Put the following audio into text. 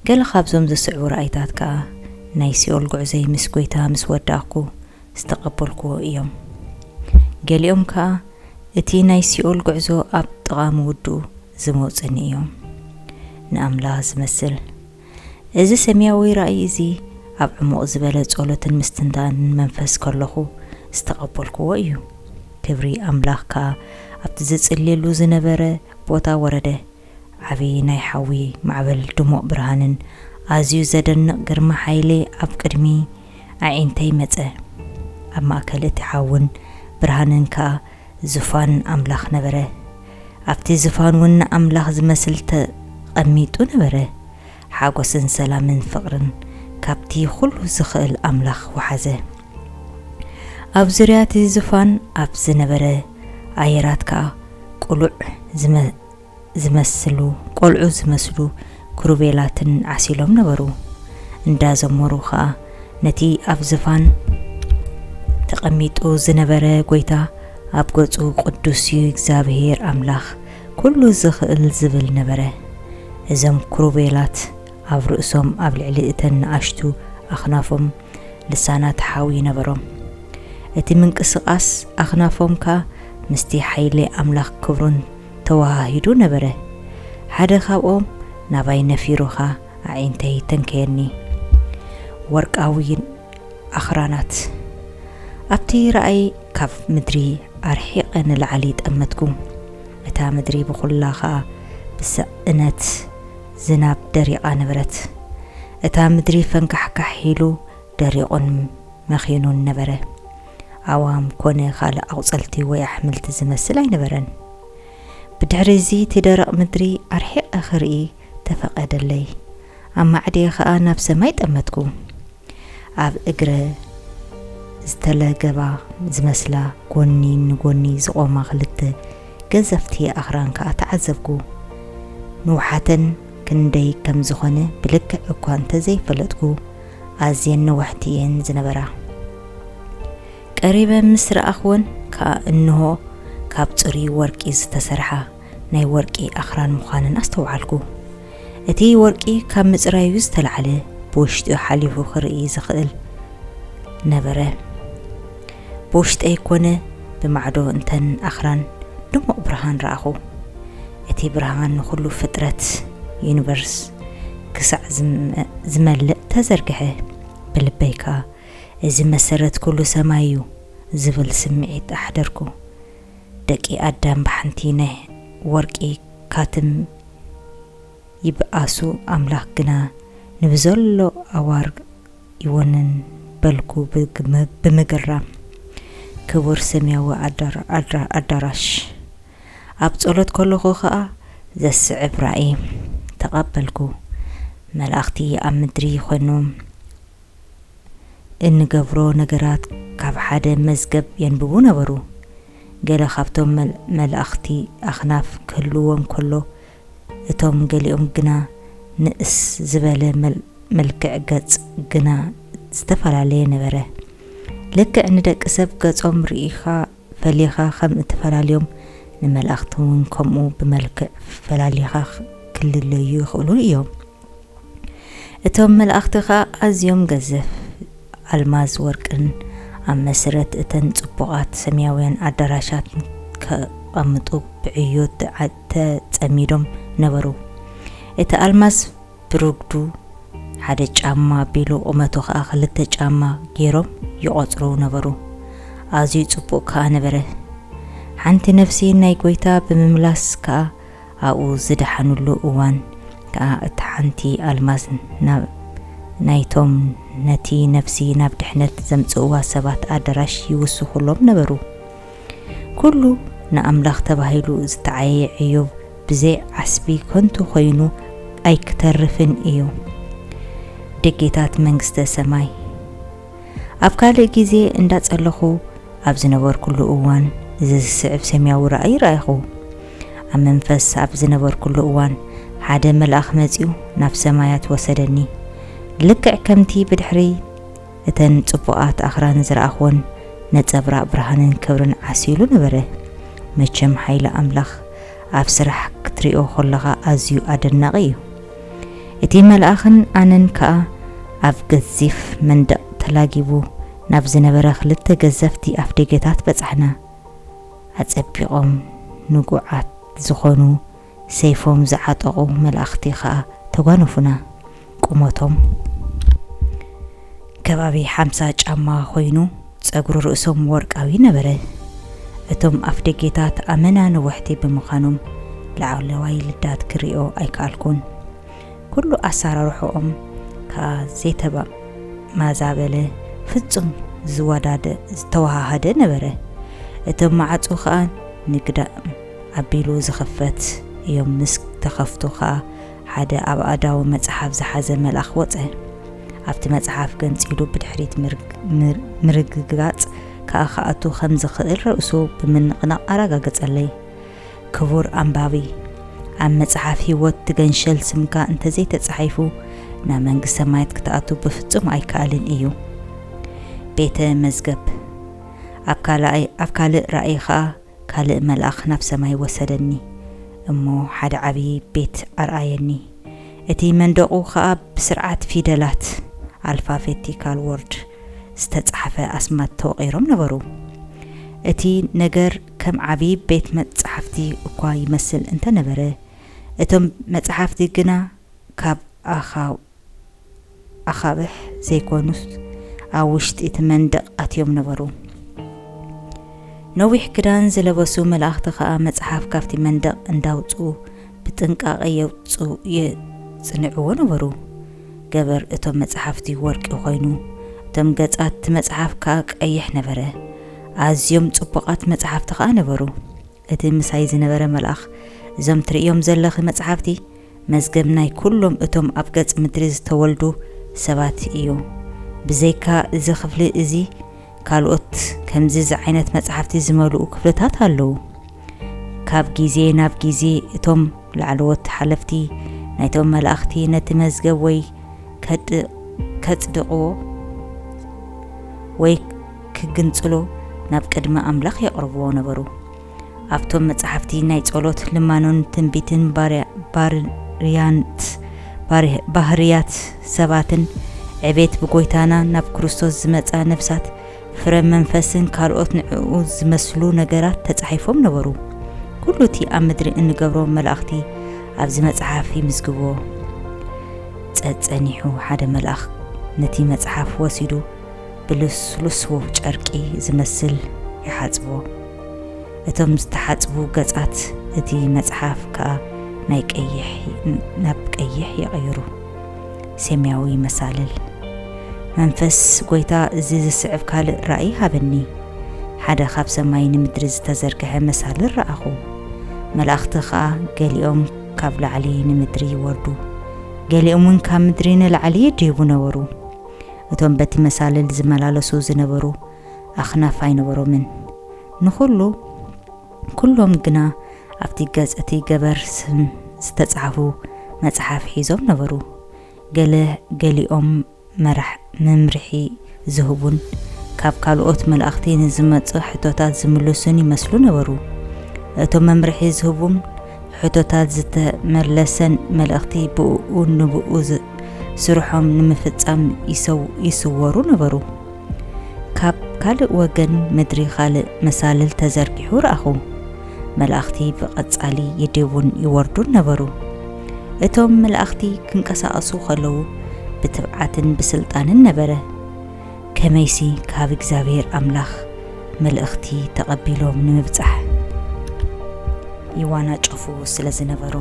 ገለ ካብዞም ዝስዕቡ ራእይታት ከኣ ናይ ሲኦል ጉዕዞይ ምስ ጐይታ ምስ ወዳእኩ ዝተቐበልክዎ እዮም። ገሊኦም ከኣ እቲ ናይ ሲኦል ጉዕዞ ኣብ ጥቓ ምውድኡ ዝመውጽኒ እዮም። ንኣምላኽ ዝመስል። እዚ ሰማያዊ ራእይ እዚ ኣብ ዕሙቕ ዝበለ ጸሎትን ምስትንታንን መንፈስ ከለኹ ዝተቐበልክዎ እዩ። ክብሪ ኣምላኽ ከኣ ኣብቲ ዝጽልየሉ ዝነበረ ቦታ ወረደ። ዓቢ ናይ ሓዊ ማዕበል፣ ድሙቕ ብርሃንን ኣዝዩ ዘደንቕ ግርማ ሓይሊ ኣብ ቅድሚ ኣዒንተይ መጸ። ኣብ ማእከል እቲ ሓውን ብርሃንን ከኣ ዙፋን ኣምላኽ ነበረ። ኣብቲ ዙፋን እውን ንኣምላኽ ዝመስል ተቐሚጡ ነበረ። ሓጎስን ሰላምን ፍቕርን ካብቲ ኩሉ ዝኽእል ኣምላኽ ወሓዘ። ኣብ ዙርያ እቲ ዙፋን ኣብ ዝነበረ ኣየራት ከኣ ቅሉዕ ዝመ-፣ ዝመስሉ፣ ቆልዑ ዝመስሉ ክሩቤላትን ዓሲሎም ነበሩ። እንዳዘመሩ ኸኣ ነቲ ኣብ ዝፋን ተቐሚጡ ዝነበረ ጐይታ ኣብ ገጹ፣ "ቅዱስ እዩ እግዚኣብሔር ኣምላኽ ኩሉ ዝኽእል" ዝብል ነበረ። እዞም ክሩቤላት ኣብ ርእሶም ኣብ ልዕሊ እተን ንኣሽቱ ኣኽናፎም ልሳናት ሓዊ ነበሮም። እቲ ምንቅስቓስ ኣኽናፎም ከኣ ምስቲ ሓይሊ ኣምላኽ ክብሩን ተወሃሂዱ ነበረ። ሓደ ካብኦም ናባይ ነፊሩ ኸኣ ኣዒንተይ ተንከየኒ። ወርቃዊ ኣኽራናት። ኣብቲ ራእይ ካብ ምድሪ ኣርሒቐ ንላዕሊ ጠመትኩ። እታ ምድሪ ብኹላ ኸኣ ብስእነት ዝናብ ደሪቓ ነበረት። እታ ምድሪ ፈንካሕካሕ ኢሉ ደሪቑን መኺኑን ነበረ። ኣዋም ኮነ ካልእ ኣቑጸልቲ ወይ ኣሕምልቲ ዝመስል ኣይነበረን። ብድሕሪ እዚ እቲ ደረቕ ምድሪ ኣርሒቐ ክርኢ ተፈቐደለይ። ኣማዕድየ ኸኣ ናብ ሰማይ ጠመትኩ። ኣብ እግረ ዝተለገባ ዝመስላ ጎኒ ንጎኒ ዝቖማ ክልተ ገዘፍቲ ኣኽራን ከኣ ተዓዘብኩ። ንውሓተን ክንደይ ከም ዝኾነ ብልክዕ እኳ እንተ ዘይፈለጥኩ፣ ኣዝየን ነዋሕቲ እየን ዝነበራ። ቀሪበ ምስ ረኣኽወን ከኣ እንሆ ካብ ጽሩይ ወርቂ ዝተሰርሓ ናይ ወርቂ ኣኽራን ምዃነን ኣስተውዓልኩ። እቲ ወርቂ ካብ ምጽራዩ ዝተላዕለ ብውሽጡ ሓሊፉ ክርኢ ዝኽእል ነበረ። ብውሽጠይ ኮነ ብማዕዶ እንተን ኣኽራን ድሙቕ ብርሃን ረኣኹ። እቲ ብርሃን ንኹሉ ፍጥረት ዩኒቨርስ ክሳዕ ዝመ-፣ ዝመልእ ተዘርግሐ። ብልበይ ከኣ፣ "እዚ መሰረት ኩሉ ሰማይ እዩ" ዝብል ስምዒት ኣሕደርኩ። ደቂ ኣዳም ብሓንቲ ናይ ወርቂ ካትም ይብኣሱ፣ ኣምላኽ ግና ንብዘሎ ኣዋር ይወንን በልኩ ብግም-፣ ብምግራም። ክቡር ሰማያዊ ኣዳራ-፣ ኣድራ-፣ ኣዳራሽ። ኣብ ጸሎት ከለኹ ኸኣ ዘስዕብ ራእይ ተቐበልኩ። መላእኽቲ ኣብ ምድሪ ኾይኖም እንገብሮ ነገራት ካብ ሓደ መዝገብ የንብቡ ነበሩ። ገለ ካብቶም መል-፣ መላእኽቲ ኣኽናፍ ክህልዎም ከሎ፣ እቶም ገሊኦም ግና ንእስ ዝበለ መል-፣ መልክዕ ገጽ ግና ዝተፈላለየ ነበረ። ልክዕ ንደቂ ሰብ ገጾም ርኢኻ ፈሊኻ ከም እትፈላልዮም፣ ንመላእኽቲ እውን ከምኡ ብመልክዕ ፈላሊኻ ክልለዩ ይኽእሉ እዮም። እቶም መላእኽቲ ኸኣ ኣዝዮም ገዘፍ ኣልማዝ ወርቅን ኣብ መሰረት እተን ጽቡቓት ሰማያውያን ኣዳራሻት ከቐምጡ ብዕዮ ተዓ-፣ ተጸሚዶም ነበሩ። እቲ ኣልማዝ ብርጉዱ ሓደ ጫማ ኣቢሉ፣ ቁመቱ ኸኣ ክልተ ጫማ ገይሮም ይቖጽሩ ነበሩ። ኣዝዩ ጽቡቕ ከኣ ነበረ። ሓንቲ ነፍሲ ናይ ጐይታ ብምምላስ ከኣ ኣብኡ ዝደሓኑሉ እዋን ከኣ እታ ሓንቲ ኣልማዝ ናብ ናይቶም ነቲ ነፍሲ ናብ ድሕነት ዘምጽእዋ ሰባት ኣዳራሽ ይውስኹሎም ነበሩ። ኩሉ ንኣምላኽ ተባሂሉ ዝተዓየ ዕዮ ብዘይ ዓስቢ ከንቱ ኮይኑ ኣይክተርፍን እዩ። ደጌታት መንግስተ ሰማይ። ኣብ ካልእ ግዜ እንዳጸለኹ ኣብ ዝነበርኩሉ እዋን፣ እዚ ዝስዕብ ሰማያዊ ራእይ ረኣኹ። ኣብ መንፈስ ኣብ ዝነበርኩሉ እዋን፣ ሓደ መልኣኽ መጺኡ ናብ ሰማያት ወሰደኒ። ልክዕ ከምቲ ብድሕሪ እተን ጽቡቓት ኣኽራን ዝረኣኽወን፣ ነጸብራቕ ብርሃንን ክብርን ዓሲሉ ነበረ። መቸም፣ ሓይሊ ኣምላኽ ኣብ ስራሕ ክትሪኦ ከለኻ ኣዝዩ ኣደናቒ እዩ። እቲ መልኣኽን ኣነን ከኣ ኣብ ገዚፍ መንደቕ ተላጊቡ ናብ ዝነበረ ክልተ ገዘፍቲ ኣፍደገታት በጻሕና። ኣጸቢቖም ንጉዓት ዝኾኑ ሰይፎም ዝዓጠቑ መላእኽቲ ኸኣ ተጓነፉና። ቁመቶም ከባቢ ሓምሳ ጫማ ኮይኑ፣ ጸጉሪ ርእሶም ወርቃዊ ነበረ። እቶም ኣፍደጌታት ኣመና ነዋሕቲ ብምዃኖም፣ ላዕለዋይ ልዳት ክርእዮ ኣይከኣልኩን። ኩሉ ኣሰራርሖኦም ከኣ ዘይተማዛበለ፣ ፍጹም ዝወዳደ፣ ዝተወሃሃደ ነበረ። እቶም ማዕጾ ከኣ ንግዳም ኣቢሉ ዝኽፈት እዮም። ምስ ተኸፍቱ ከኣ ሓደ ኣብ ኣእዳዉ መጽሓፍ ዝሓዘ መልኣኽ ወጸ። ኣብቲ መጽሓፍ ገንጺሉ ብድሕሪት ምርግ-፣ ምር-፣ ምርግጋጽ ከኣ ክኣቱ ከም ዝኽእል ርእሱ ብምንቕናቕ ኣረጋገጸለይ። ክቡር ኣንባቢ፣ ኣብ መጽሓፍ ህይወት ትገንሸል ስምካ እንተዘይተጻሒፉ፣ ናብ መንግስተ ሰማያት ክትኣቱ ብፍጹም ኣይከኣልን እዩ። ቤተ መዝገብ። ኣብ ካልኣይ-፣ ኣብ ካልእ ራእይ ኸኣ ካልእ መልኣኽ ናብ ሰማይ ወሰደኒ፣ እሞ ሓደ ዓቢ ቤት ኣርኣየኒ። እቲ መንደቑ ኸኣ ብስርዓት ፊደላት፣ ኣልፋፌቲካል ወርድ፣ ዝተጻሕፈ ኣስማት ተወቒሮም ነበሩ። እቲ ነገር ከም ዓቢ ቤት መጻሕፍቲ እኳ ይመስል እንተነበረ፣ እቶም መጻሕፍቲ ግና ካብ ኣኻ-፣ ኣኻብሕ ዘይኮኑስ ኣብ ውሽጢ እቲ መንደቕ ኣትዮም ነበሩ። ነዊሕ ክዳን ዝለበሱ መላእኽቲ ኸኣ መጽሓፍ ካብቲ መንደቕ እንዳውጽኡ ብጥንቃቐ የውጽኡ፣ የጽንዕዎ ነበሩ። ገበር እቶም መጻሕፍቲ ወርቂ ኾይኑ፣ እቶም ገጻት እቲ መጽሓፍ ከኣ ቀይሕ ነበረ። ኣዝዮም ጽቡቓት መጻሕፍቲ ኸኣ ነበሩ። እቲ ምሳይ ዝነበረ መልኣኽ፣ "እዞም ትርእዮም ዘለኺ መጻሕፍቲ፣ መዝገብ ናይ ኩሎም እቶም ኣብ ገጽ ምድሪ ዝተወልዱ ሰባት እዩ። ብዘይካ እዚ ክፍሊ እዚ፣ ካልኦት ከምዚ ዝዓይነት መጻሕፍቲ ዝመልኡ ክፍልታት ኣለዉ። ካብ ግዜ ናብ ግዜ እቶም ላዕለዎት ሓለፍቲ ናይቶም መላእኽቲ ነቲ መዝገብ ወይ ከድ-፣ ከጽድቕዎ ወይ ክግንጽሎ ናብ ቅድሚ ኣምላኽ የቕርብዎ ነበሩ። ኣብቶም መጻሕፍቲ ናይ ጸሎት፣ ልማኖን ትንቢትን ባርያ-፣ ባርያንት፣ ባር-፣ ባህርያት ሰባትን ዕቤት ብጎይታና ናብ ክርስቶስ ዝመጻ ነፍሳት ፍረ መንፈስን ካልኦት ንዕኡ ዝመስሉ ነገራት ተጻሒፎም ነበሩ። ኩሉ እቲ ኣብ ምድሪ እንገብሮ መላእኽቲ ኣብዚ መጽሓፍ ይምዝግብዎ። ጸጸኒሑ ሓደ መልኣኽ ነቲ መጽሓፍ ወሲዱ ብልስሉስ ጨርቂ ዝመስል ይሓጽቦ። እቶም ዝተሓጽቡ ገጻት እቲ መጽሓፍ ከኣ ናይ ቀይሕ፣ ናብ ቀይሕ ይቕይሩ። ሰማያዊ መሳልል። መንፈስ ጎይታ እዚ ዝስዕብ ካልእ ራእይ ሃበኒ። ሓደ ካብ ሰማይ ንምድሪ ዝተዘርግሐ መሳልል ረኣኹ። መላእኽቲ ኸኣ ገሊኦም ካብ ላዕሊ ንምድሪ ይወርዱ፣ ገሊኦም እውን ካብ ምድሪ ንላዕሊ ይድይቡ ነበሩ። እቶም በቲ መሳልል ዝመላለሱ ዝነበሩ ኣኽናፍ ኣይነበሮምን። ንኹሉ፣ ኩሎም ግና ኣብቲ ገጽ እቲ ገበር ስም ዝተጻሕፉ መጽሓፍ ሒዞም ነበሩ። ገለ ገሊኦም መራሕ-፣ መምርሒ ዝህቡን ካብ ካልኦት መላእኽቲ ንዝመጹ ሕቶታት ዝምልሱን ይመስሉ ነበሩ። እቶም መምርሒ ዝህቡን ሕቶታት ዝተመለሰን መልእኽቲ ብእኡ ንብኡ ዝ-፣ ስርሖም ንምፍጻም ይሰው-፣ ይስወሩ ነበሩ። ካብ ካልእ ወገን ምድሪ ካልእ መሳልል ተዘርጊሑ ረኣኹ። መላእኽቲ ብቐጻሊ ይድይቡን ይወርዱን ነበሩ። እቶም መላእኽቲ ክንቀሳቐሱ ከለዉ ብትብዓትን ብስልጣንን ነበረ። ከመይሲ ካብ እግዚኣብሔር ኣምላኽ መልእኽቲ ተቐቢሎም ንምብጻሕ ይዋናጨፉ ስለ ዝነበሩ።